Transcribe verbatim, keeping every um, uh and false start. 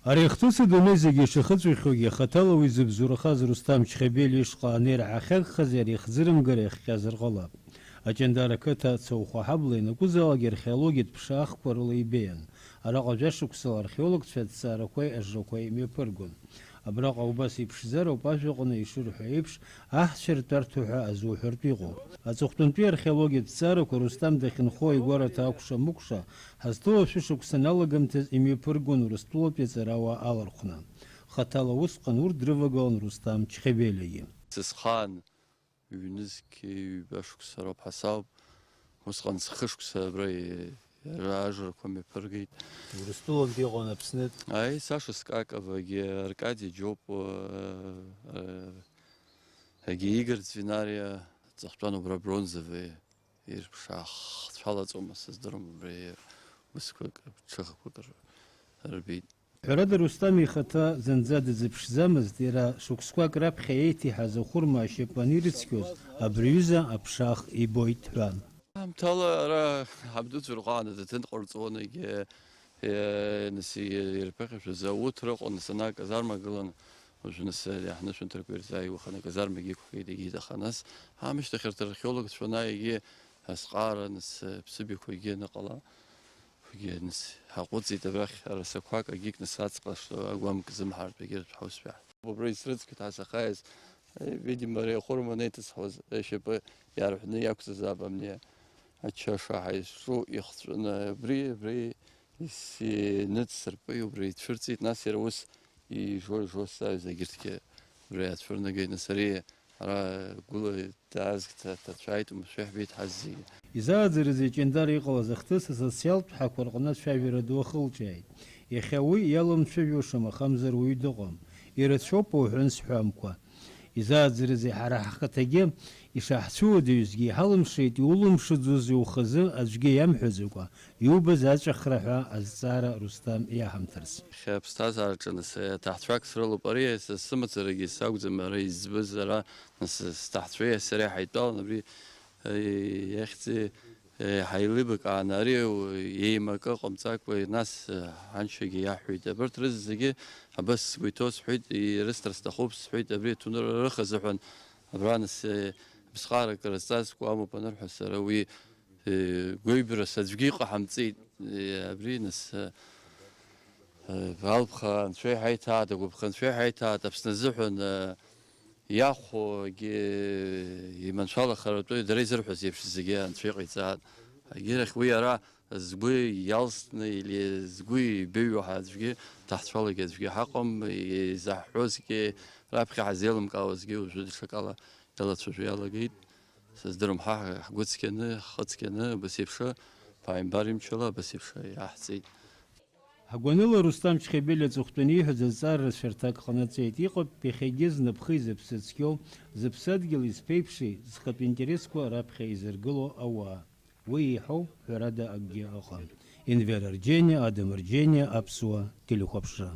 Ари ахҭыс адунеи зегьы ишахыҵәахьоугьы, хаҭала уи зыбзоурахаз Русҭам Чхебелиа ишҟа анеира ҳахьагхаз, иара ихӡырымгара иахҟьазар ҟалап. Аҷандар ақыҭа Цоухәа ҳабла ианакәызаалак археологиатә ԥшаахқәа рыла ибеиан. Араҟа жәашықәсала археологцәа аҭҵаарақәеи ажрақәеи мҩаԥыргон. Абраҟа убас иԥшӡароуп ажәаҟны ишырҳәо еиԥш, аҳцәа ртәарҭа ҳәа азуҳәартә иҟоуп. Аҵыхәтәантәи археологиатә ҭҵаарақәа Русҭам дахьынхо игәараҭа акәша-мыкәша, ҳазҭоу ашәышықәса аналагамҭаз имҩаԥыргон Урыстәылатәи аҵарауаа алархәны. Хаҭала усҟан урҭ дрывагылан Русҭам Чхебелиагьы. Сызхаан ҩнызқь ҩба шықәса роуп ҳасауп. Усҟан схышықәса абра и-, иара ажрақәа мҩаԥыргеит. Урыстәылантә иҟан Аԥснытә. Аи, Саша Скаковагьы, Аркадий Џьопуа, э, егьи Игорь Звинариа, ҵыхәтәан убра Бронзове ирԥшаахцәалаҵома сыздырам, убри усқәак, ҽыхақәак р-, рбеит. Ҳәарада, Рустам ихаҭа зынӡа дазыԥшӡамызт, иара шықәсқәак раԥхьа еиҭеиҳаз ахәырма ашьапы анирыцқьоз, абри аҩыза аԥшаах ибоит ҳәа. Аамҭала ара ҳабдуцәа рҟааны аҭаҭын ҟарҵон, егьи, е, нас, е, ирԥыхьашәаз ауҭра ыҟан, нас ана аказарма гылан, уажәы нас, е, ҳнышәынҭрақәа ирзааиуаханы аказармагьы ықәхеит, егьит, аха нас аамышьҭахь арҭ археологцәа анааигьы азҟаара, нас, е, ԥсыбаҩқәагьы аныҟала, Егьи, нас, ҳаҟәыҵит абрахь арасақәак, агьык, нас, аҵҟа шҭо агәамк зымҳартә егьырҭ ҳаусшәа. Убра исрыцқьеит ҳасахааиз, видимо, ари ахәырма анеиҭысҳауаз ашьапы иаарҳәны иақәҵазаап амни ачаша ҳәа изҿу ихҵәаны абри, абри ис-, иныҵсырпеи убра ицәырҵит, нас иара ус ижо-ижо сааиз агьырҭгьы убра иаацәырнагеит, нас ари ара гәыла Даазгӡа дҭацәааит, умшәа, иаҳбеит ҳазегьы. Изааӡарызеи Ҷандар иҟалаз ахҭыс асоциалтә ҳақәа рҟны ацәажәара ду ахылҿиааит. Иахьа уи иаламцәажәошам, ахамзар уаҩы дыҟам. Ирацәоуп уҳәан сҳәамкәа. Изааӡарызеи ҳара ҳхаҭагьы ишаҳцәуадаҩызгьы иҳалымшеит, иулымшаӡоз иухазы аӡәгьы иамҳәаӡакәа, иубаз аҵәахра ҳәа азҵаара Русҭам иаҳамҭарц. Иахьа аԥсҭазаараҿы нас аҭаҳцәак срылоуп. Ари са сымацарагьы сакәӡам ара избаз, ара нас сҭаҳцәеи сареи ҳаидтәалан абри, э, иахьӡи, э, ҳаилибакааны ари еимакы ҟамҵакәа, нас, э, ҳаншьагьы иаҳҳәеит. Абарҭ рызегьы абас сгәы иҭоу сҳәеит, ирысҭар сҭахуп сҳәеит, абри аҭунра рыхазыҳәан абра нас, э, ԥсҟарак разҵазкуа амоуп анырҳәа, сара уи Гәеибрас аӡәгьы иҟаҳамҵеит. Абри нас, алԥха анцәа иҳаиҭааит, агәыԥха анцәа иҳаиҭааит, Аԥсны азыҳәан иахәогьы иманшәалахаратәы дара изырҳәаз еиԥш зегьы анцәа иҟаиҵааит. Егьирахь уи ара згәы иалсны или згәы ибеиоу ҳәа аӡәгьы даҳцәалагьы аӡәгьы ҳаҟам, изаҳҳәозгьы раԥхьа ҳазеилымкаауазгьы уажәы даҽакала иалацәажәо иалагеит. Сыздырам, ҳа ҳгәы цқьаны, ҳхы цқьаны, абас еиԥш, ԥааимбар имчала абас еиԥш иаҳҵеит. Ҳгәаныла, Рустам Чхебелиа аҵыхәтәаны ииҳәаз азҵаара рацәа рҭак ҟанаҵеит. Иҟоуп иахьагьы знапхи зыԥсы цқьоу, зыԥсадгьыл изԥеиԥши, зхатә интересқәа раԥхьа изыргыло ауаа. Уи еиҳау ҳәарада акгьы ыҟам. Енвер Арџьениа, Адам Арџьениа, Аԥсуа телехәаԥшра.